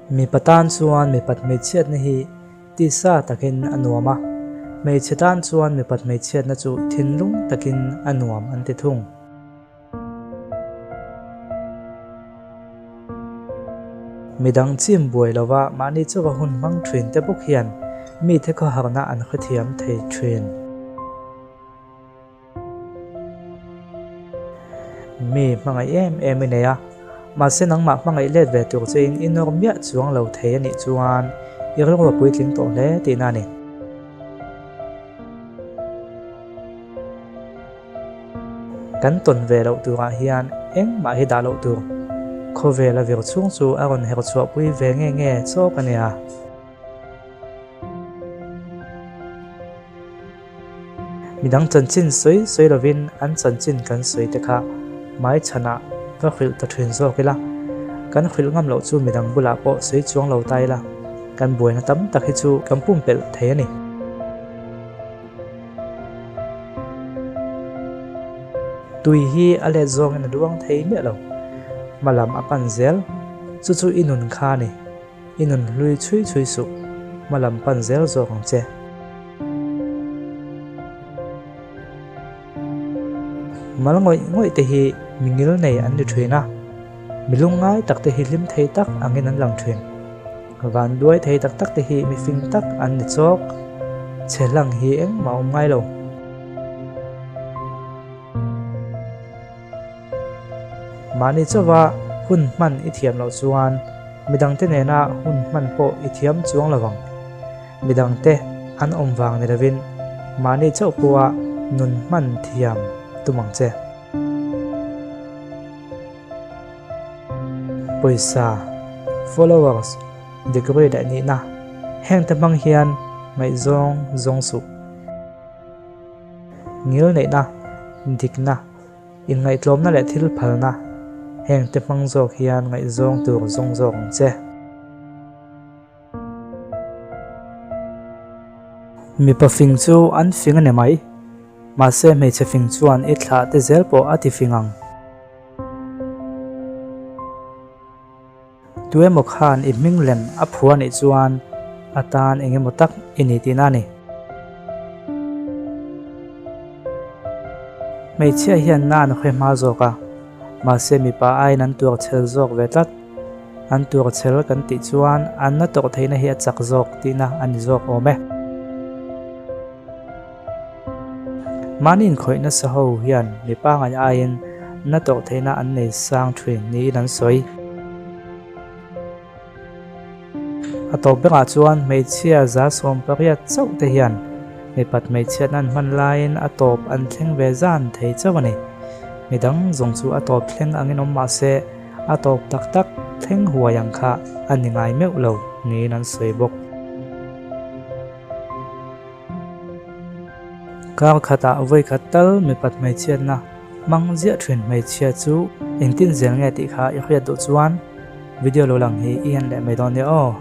Mipa tan chuan mipat hmeichhiatna hi tisa takin a nuam a, hmeichhe tan chuan mipat hmeichhiatna chu thinlung takin a nuam an ti thung. Midang chim buai lova mahni chauha hun hmang thin te bawk hian mite khawharna an hrethiam thei thin. Mi hmangaih em em i nei a, mahse nangmah hmangaih let ve tur chein i nawr miah chuang lo thei a nih chuan i rilru a puitling tawh hle tihna a ni. Kan tawn ve loh turah hian engmah hi dah loh tur. Khawvel a vir chhung chu a rawn her chhuahpui ve nge nge chawk a nia. Midang chanchin sawi sawi lovin an chanchin kan sawi te kha hmai chhanah va hrilh ta thin zawk ila, kan hrilh ngam loh chu midang bulah pawh sawi chuang lo ta ila, kan buaina tam tak hi chu kan pumpelh thei a ni. Tui hi a let zawngin a duang thei miah lo. Hma lam a pan zel. Chu chu i nun kha a ni. I nun hlui chhui chhui suh. Hma lam pan zel zawk ang che. Mal ngawih ngawih te hi mi ngil nei an ni thin a. Mi lungngai tak te hi hlim thei tak angin an lang thin. Van duai thei tak tak te hi mi fing tak an ni chawk. Chhe hlang hi engmah awm ngai lo. Mahni chauha hun hman i thiam loh chuan midangte nena hun hman pawh i thiam chuang lo vang. Midangte an awm vang ni lovin mahni chauh pawha nun hman thiam tum ang che. Pawisa, followers, degree leh nihna hengte hmang hian ngaihzawng zawng suh. Ngil neihna, dikna, inngaihtlawmna leh thil phalna hengte hmang zawk hian ngaihzawng tur zawng zawk ang che. Mipa fing chu an fing a ni mai, mahse hmeichhe fing chuan i thlah te zel pawh a ti fing ang. Tuemaw khan i hming lem a phua nih chuan a tan eng emaw tak i ni tihna a ni. Hmeichhia hian na an hre hma zawk a, mahse mipa aiin an tuar chhel zawk ve tlat. An tuar chhel kan tih chuan an na tawrh theihna hi a chak zawk tihna a ni zawk awm e. Mahni inkhawih nasa ho hian mi pangngai aiin na tawrh theihna an nei sang thin niin an sawi. A tawp berah chuan hmeichhia 18 chauh te hian mipat hmeichhiatna an hman laiin a tawp an thleng ve zan thei chauh a ni. Midang zawng chu a tawp thleng angin awm mah se a tawp tak tak thleng huai ang kha a ni ngai meuh lo niin an sawi bawk. Kar khatah vawi khat tal mipat hmeichhiatna hmang ziah thin hmeichhia chu engtin zel nge tih kha i hriat duh chuan video lo lang hi i en leh mai dawn nia aw.